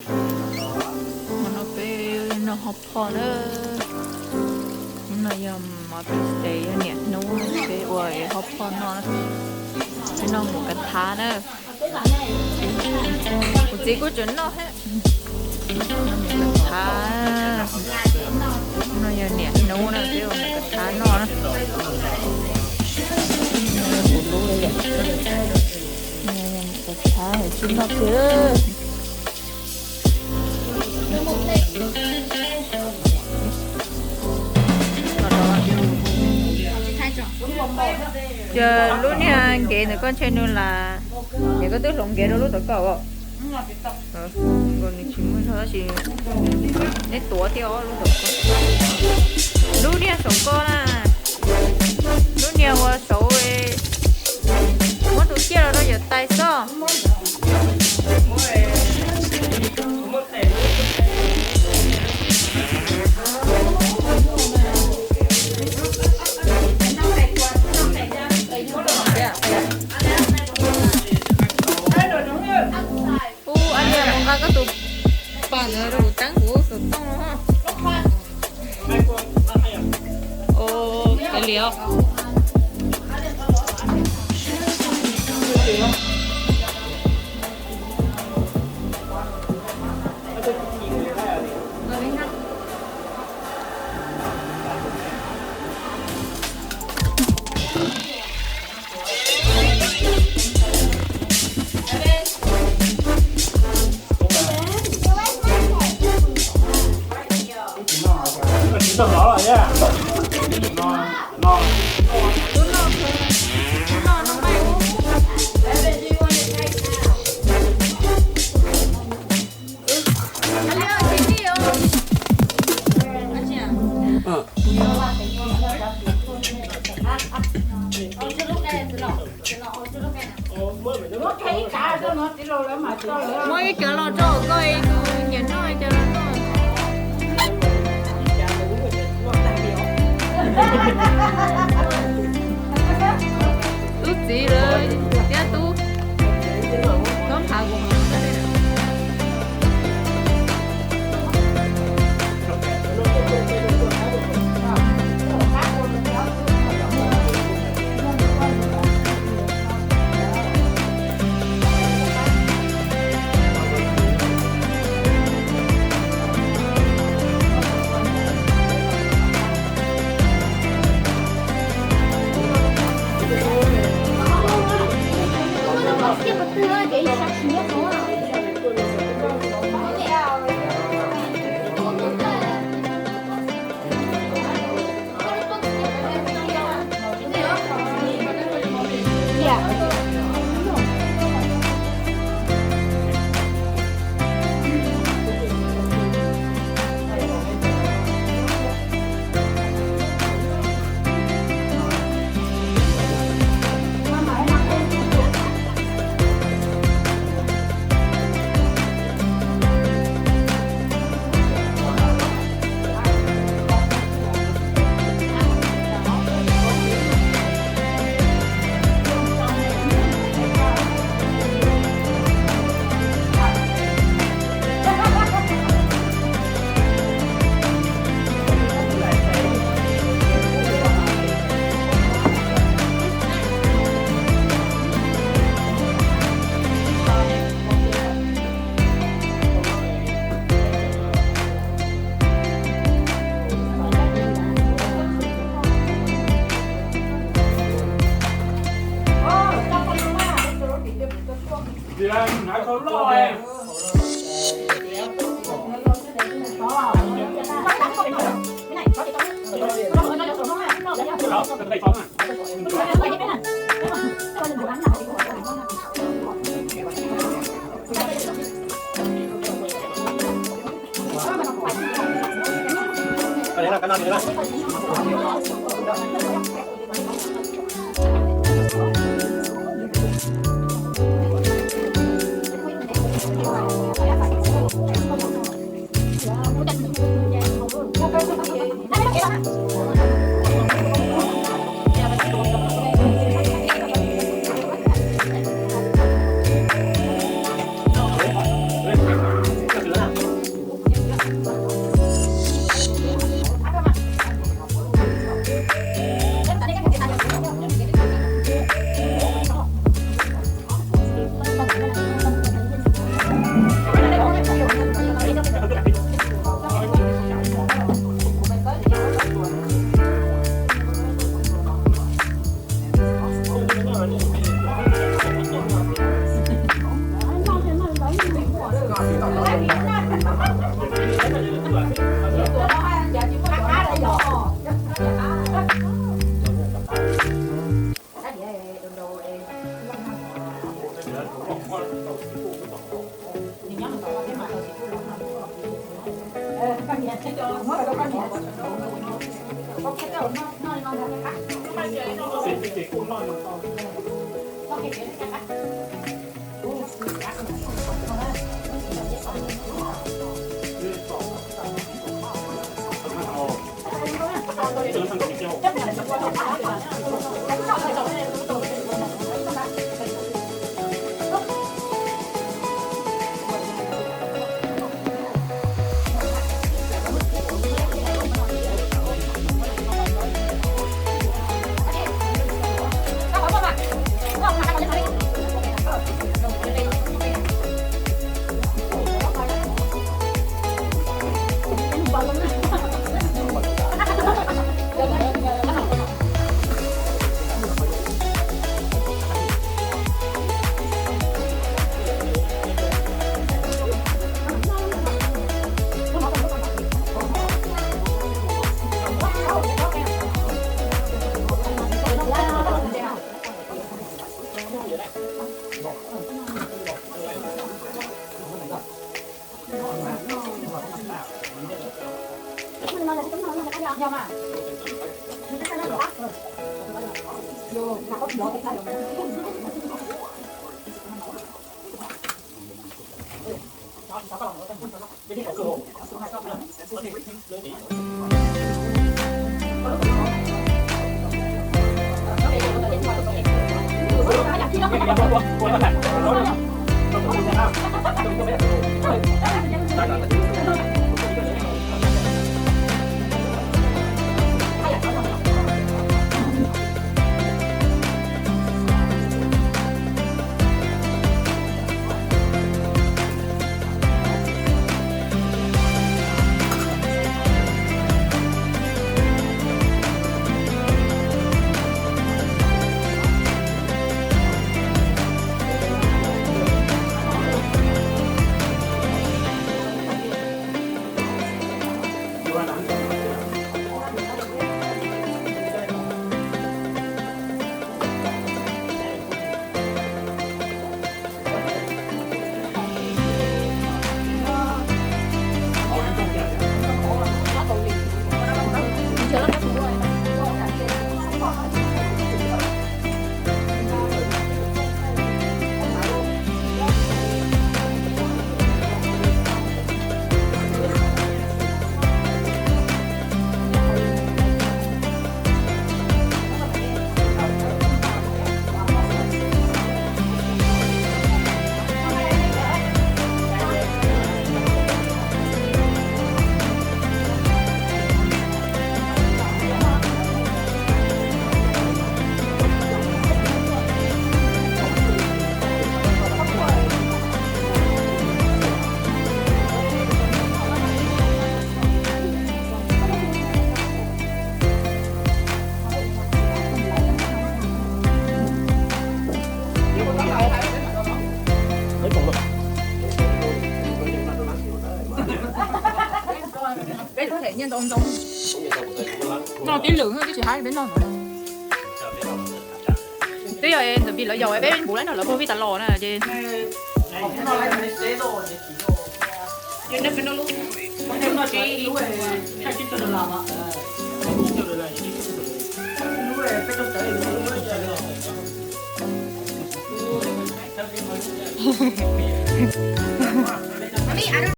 Hnub no peb noj hot pot na. Hnub no yog Mother's Day, yog niam hnub, peb ua hot pot noj na. Peb noj mus kav thav na. Kuv txiv kuj tseem noj thiab. Noj mus kav thav. Hnub no yog niam hnub na, peb ua mus kav thav noj na. Kav thav tsis noj kiag. Ces lub niag nkev ntawm koj ntshe nws las, ces koj twb hloov nkev rau lub tom koj os. Nws tsis muaj zog tab sis neb tuav thiab os lub tom koj. Lub niag saum koj na, lub niag ua saud, muab tus ciaj los rau yawm tais xwb. Ub, ab niag, mus nqa koj tus pas ntawd rau kuv teeb kuv xov tooj no. Ua, kav liam. Muab ib cov los rau koj, tus nyiam noj ib cov los rau. Tub txiv lawv thiab tub, tub nphav kuv. Peb lub thim nyiaj ntau ntau. Noj tib lwm twb tsis hais peb noj no. Twb yog ntawm vim lawv yaum peb npuv lawv noj lawv puag vij tas los na ces.